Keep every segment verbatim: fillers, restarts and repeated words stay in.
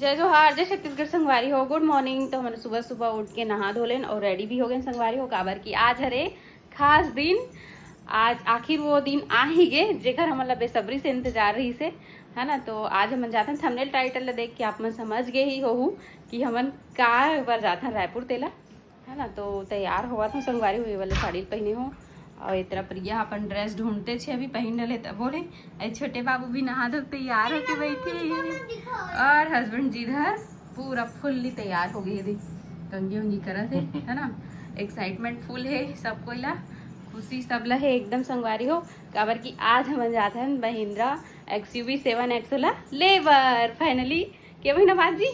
जय जोहार, जय छत्तीसगढ़ संगवारी हो। गुड मॉर्निंग। तो हमन सुबह सुबह उठ के नहा धो लेन और रेडी भी हो गए संगवारी हो, काबर कि आज हरे खास दिन। आज आखिर वो दिन आ ही गे, जेकर हमन ला बेसब्री से इंतजार रहिसे, है ना। तो आज हमन जाथन, थंबनेल टाइटल ला देख के आप मन समझ गए ही होहू कि हमन का बर जाथन रायपुर तेला, है ना। तो तैयार होवत हूँ संगवारी हो, ये वाले साड़ी पहने हो। और इतना प्रिया अपन ड्रेस ढूंढते छे, अभी पहन डले तब बोले। ए छोटे बाबू भी नहा धो के तैयार होके बैठे हैं। और हस्बैंड जी इधर पूरा फुल्ली तैयार हो गए थे, कंघी उंघी करत है, है ना। एक्साइटमेंट फुल है सब कोई ला, खुशी सब ला है एकदम संगवारी हो, काबर कि आज हमन जात हन महिंद्रा एक्सयूवी सेवन एक्स ला ले बर। फाइनली के महीना बाद जी?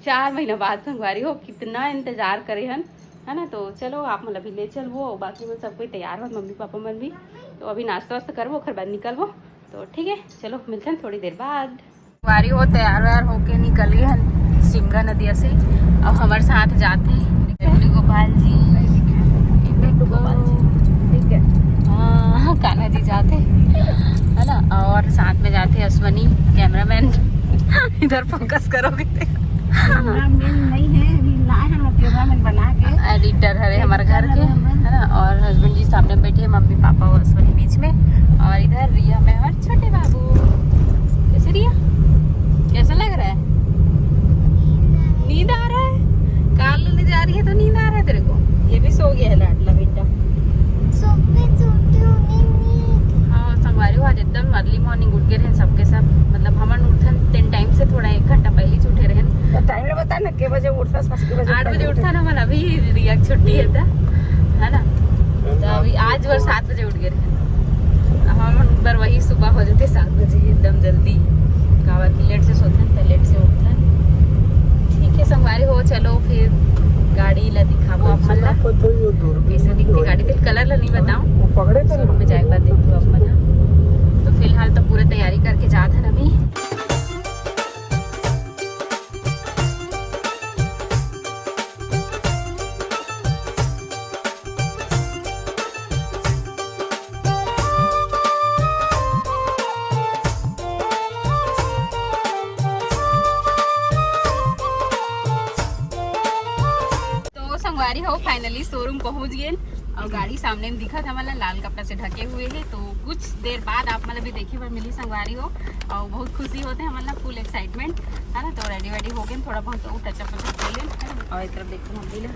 चार महीना बाद संगवारी हो, कितना इंतजार करे हन, है ना। तो चलो आप मन ला भी ले चलबो, बाकी मन सब कोई तैयार हो, मम्मी पापा मन भी। तो अभी नाश्ता वास्ता करबो, ओकर बाद निकलबो। तो ठीक है, चलो मिलते हैं थोड़ी देर बाद। संगवारी हो, तैयार वैयार होके निकल गए हन सिमगा नदिया से। अब हमारे साथ जाते हैं गोपाल जी, गोपाल जी। ठीक है। हाँ, कान्हा जी जाते, है ना, और साथ में जाते हैं अश्वनी, कैमरामैन। इधर फोकस करोगे। कैमरामैन नहीं है, अभी लाए हम लोग कैमरामैन बना के। एडिटर हरे हमारे घर के, है ना, और हस्बैंड जी सामने बैठे हैं, मम्मी पापा और अश्वनी बीच में, और इधर रिया, मैं और छोटे बाबू। कैसे रिया, कैसा लग रहा है? नींद आ रहा है? कार लेने जा रही है तो नींद आ रहा है तेरे को? ये भी सो गया है लाडला बेटा। हाँ संगवारी हो, आज एकदम अर्ली मॉर्निंग उठ गए रहे सबके सब। मतलब हमन उठन तीन टाइम से, थोड़ा एक घंटा पहले ही उठे रहे। तो टाइम ला बता ना, के बजे उठता, सात के बजे आठ बजे उठता ना, मन अभी रिया के छुट्टी है था, है ना। तो अभी आज बर सात बजे उठ गए रहे। हमन बर वही सुबह हो जाते सात बजे एकदम जल्दी, काबर कि लेट से सोथन तो लेट से उठथन। ठीक है संगवारी हो, चलो फिर गाड़ी ला दिखाबो आप मन ला। कैसे दिखती गाड़ी, तेल कलर ला नहीं बताऊं, वो पकड़े तो शोरूम में जाए के बाद देखो आप मन ला। तो फिलहाल तो पूरा तैयारी करके जात हन अभी। तो संगवारी हो, फाइनली शोरूम पहुंच गए और गाड़ी सामने में दिखत हमन ला लाल कपड़ा से ढके हुए है। तो कुछ देर बाद आप मन ला भी देखे बर मिली संगवारी हो, और बहुत खुशी होते हमन ला, फुल एक्साइटमेंट है ना। तो रेडी वेडी हो गए, थोड़ा बहुत टचअप वचअप कर लेन और एक तरफ देखो मम्मी ला,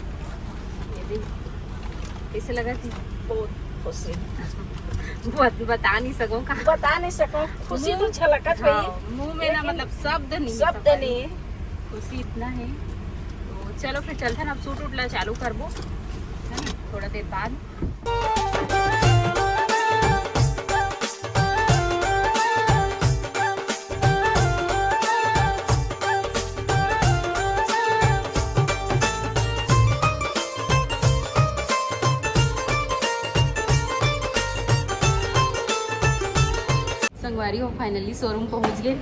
ये भी कैसे लगा थी? बहुत खुशी। बहुत बता नहीं सको का। बता नहीं सको, खुशी तो छलकत हाँ, भाई। मुंह में ना, लेकिन मतलब शब्द नहीं, शब्द नहीं। खुशी इतना है। तो चलो फिर चलते हैं, अब शूट उट ला चालू करबो, है ना, थोड़ा देर बाद। संगवारी हो, फाइनली शोरूम पहुंच गए,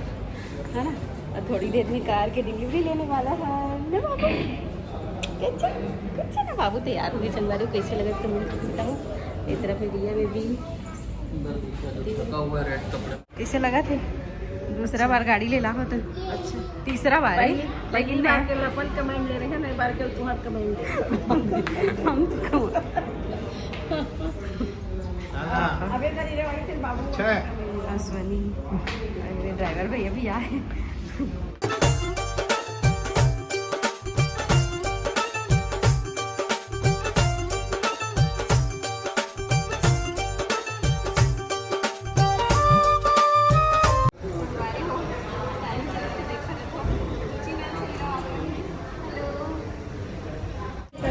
है ना। और थोड़ी देर में कार के डिलीवरी लेने वाला है ना बाबू। कैसे, कैसे ना बाबू तैयार हो गए संगवारी हो, कैसे लगे कमेंट करके बताओ। इस तरफ है रिया बेबी। कैसे लगा थे? दूसरा बार गाड़ी ले ला हो तो अच्छा, तीसरा बार है, लेकिन मैं के अपन कमाई में ले रहे हैं, नहीं बार के तुहार कमाई में। हम तो अबे करी रे वाली तेरे बाबू। अच्छा। अश्वनी, अरे ड्राइवर भैया भी आए।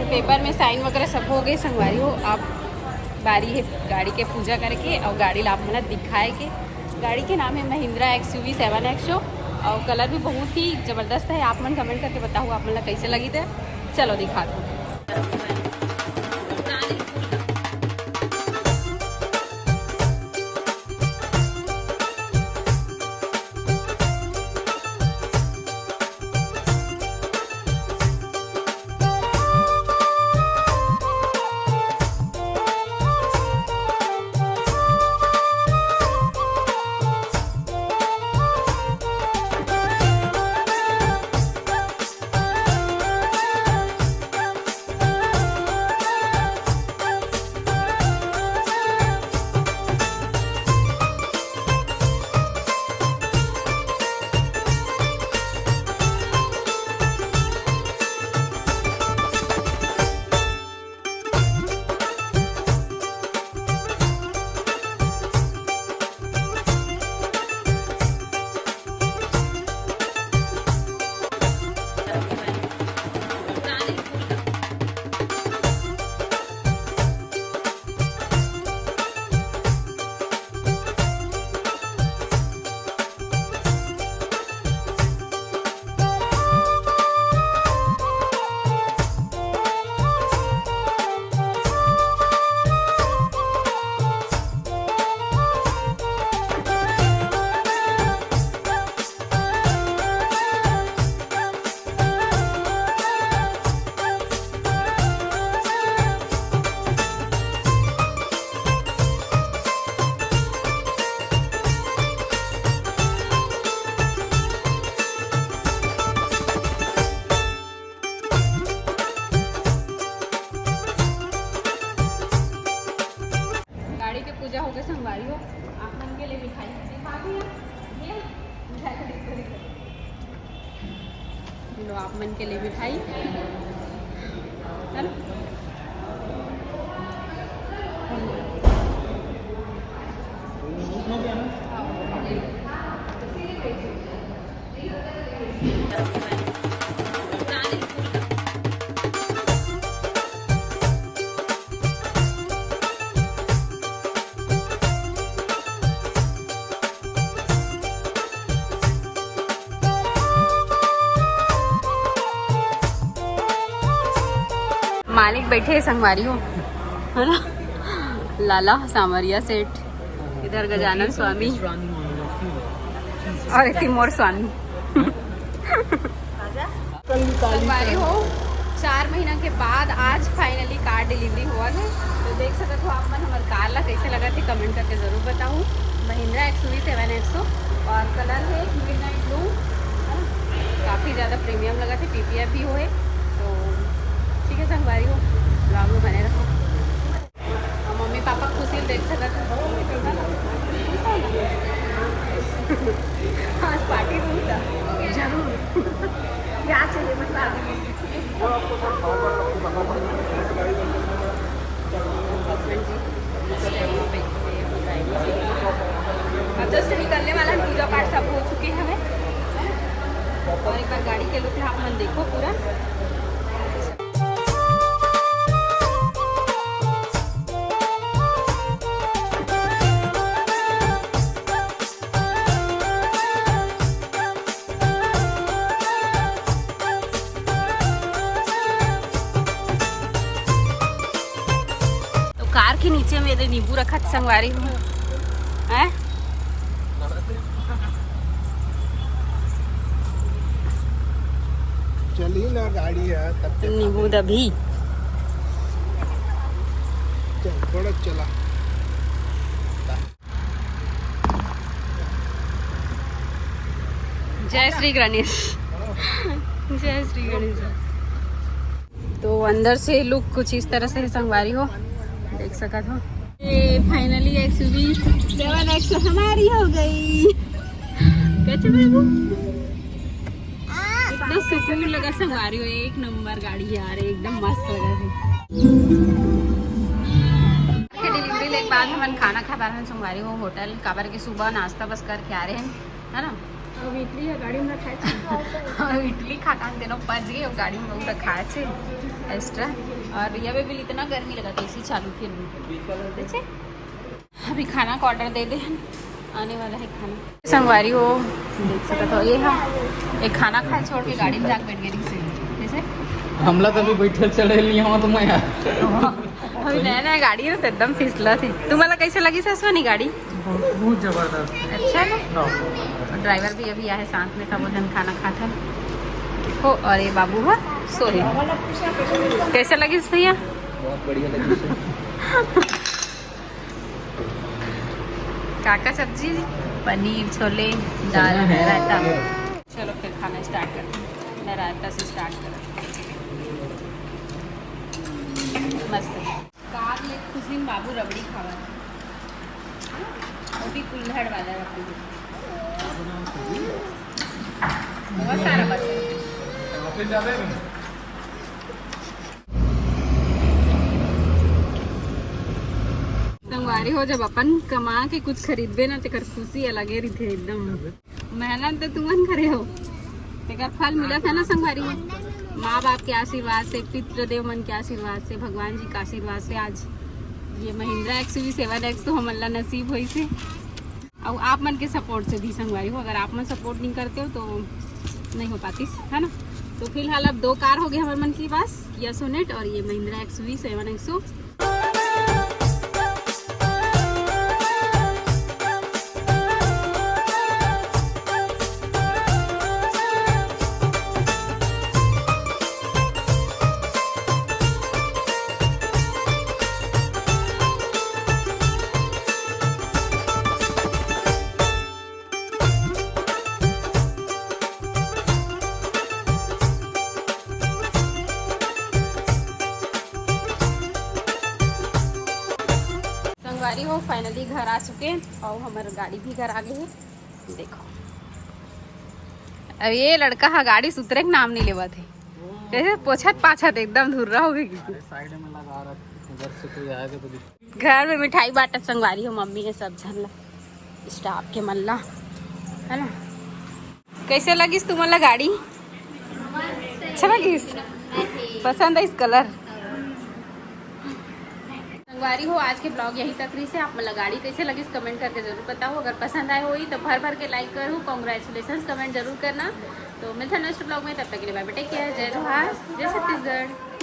पेपर में साइन वगैरह सब हो गए संगवारी हो। अब बारी है गाड़ी के पूजा करके और गाड़ी ला आप मन ला दिखाए के। गाड़ी के नाम है Mahindra X U V seven X. और कलर भी बहुत ही ज़बरदस्त है। आप मन कमेंट करके बताओ आप मन ला कैसे लगी थे। चलो दिखा दो। लो आप मन के लिए मिठाई, है ना? मालिक बैठे हे संगवारी हो, है ना? लाला सांवरिया सेठ, इधर गजानन स्वामी और एती मोर स्वामी। संगवारी हो, चार महीना के बाद आज finally car delivery होवत हे। तो देख सकत हो आप मन हमर car ला, कैसे लगत हे comment करके जरूर बताहू। Mahindra XUV seven XO और colour है midnight blue, है ना? काफ़ी ज़्यादा premium लगत हे, PPF भी होए। तो ठीक है संगवारी हो, vlog में बने रहो। और मम्मी पापा खुशी देख सकत हो। आज party जरूर था। जरूर। क्या चाहिए बता। Husband जी, अब just निकलने वाला है, पूजा पाठ सब हो चुके हैं हमें। और एक बार गाड़ी के look आप मन देखो पूरा। तो car के नीचे में ये नींबू रखा था संगवारी हो, हैं? चली ना गाड़ी है तब तक। नींबू दबी। चल, थोड़ा चला। जय श्री गणेश। जय श्री गणेश। तो अंदर से look कुछ इस तरह से है संगवारी हो, देख सकत हो। ये finally XUV seven XO हमारी हो गई। कैसे बाबू? इतना सुकून लगा संगवारी हो, एक नंबर गाड़ी यार, एकदम मस्त लगा है। के delivery लेके बाद हमन खाना खाए बर हन संगवारी हो hotel, काबर के सुबह नाश्ता बस करके आ रहे हैं, है ना? अब इडली है गाड़ी में खाए थे। और इडली खा खान देनो पच गए, और गाड़ी में बहुत खाए थे extra। और ये भी इतना गर्मी लगा तो AC चालू फिर भी, देखिए। अभी खाना का order दे दे हन, आने वाला है खाना। संगवारी हो, देख सकत हो, ये हम एक खाना खाए छोड़ के गाड़ी में जाके बैठ गए से, जैसे हमला तो अभी बैठल चढ़े लिया हूँ तो मैं यार। अभी नया नया गाड़ी है ना, तो एकदम फिसलत हे। तुम्हाला कैसे लगी ससुनी गाड़ी? बहुत, बहुत जबरदस्त। अच्छा है ना? हाँ। Driver भी अभी आए साथ में, सब जन खाना खात है। हो, और ये बाबू है, सोहे। कैसे लगी भैया? बहुत बढ़िया लगी। काका सब्जी, पनीर, छोले, दाल, रायता। चलो फिर खाना start करते हैं। मैं रायता से start करती हूँ। मस्त। कार ले खुशी में बाबू रबड़ी खावा है। वो भी कुल्हड़ वाला रबड़ी। बहुत सारा बचा है। संगवारी हो, जब अपन कमा के कुछ खरीदबे ना, तेकर खुशी अलगे रहिथे एकदम। मेहनत तो तुमन करे हो, तेकर फल मिलत है ना संगवारी हो। माँ बाप के आशीर्वाद से, पितृ देव मन के आशीर्वाद से, भगवान जी के आशीर्वाद से आज ये महिंद्रा XUV seven XO हमन ला नसीब होइस हे। अउ आप मन के support से भी संगवारी हो, अगर आप मन support नहीं करते हो तो नहीं हो पातिस, है ना। तो फिलहाल अब दो कार हो गए हमर मन की पास, Kia Sonet और ये महिंद्रा XUV seven XO। संगवारी हो, finally घर आ चुके हैं और हमर गाड़ी भी घर आ गई है। देखो, अब ये लड़का हा गाड़ी से उतरे के नाम नहीं लेवत हे, जैसे पोछत पाछत एकदम धुर्रा हो गई। अरे साइड में लगा रख, उधर से कोई आएगा तो दिख- घर में मिठाई बांटत संगवारी हो, मम्मी हे सब झन ला, स्टाफ के मन ला, है ना। कैसे लगिस तुमन ला गाड़ी? अच्छा लगिस? पसंद आइस कलर? संगवारी हो, आज के ब्लॉग यहीं तक रहिसे। आप मन ला गाड़ी कैसे लगिस, कमेंट करके जरूर बताओ। अगर पसंद आए होई तो भर भर के लाइक करो, कॉन्ग्रेचुलेशन कमेंट जरूर करना। तो मिलते हैं नेक्स्ट ब्लॉग में, तब तक के लिए बाय बाय, टेक केयर, जय जोहार, जय छत्तीसगढ़।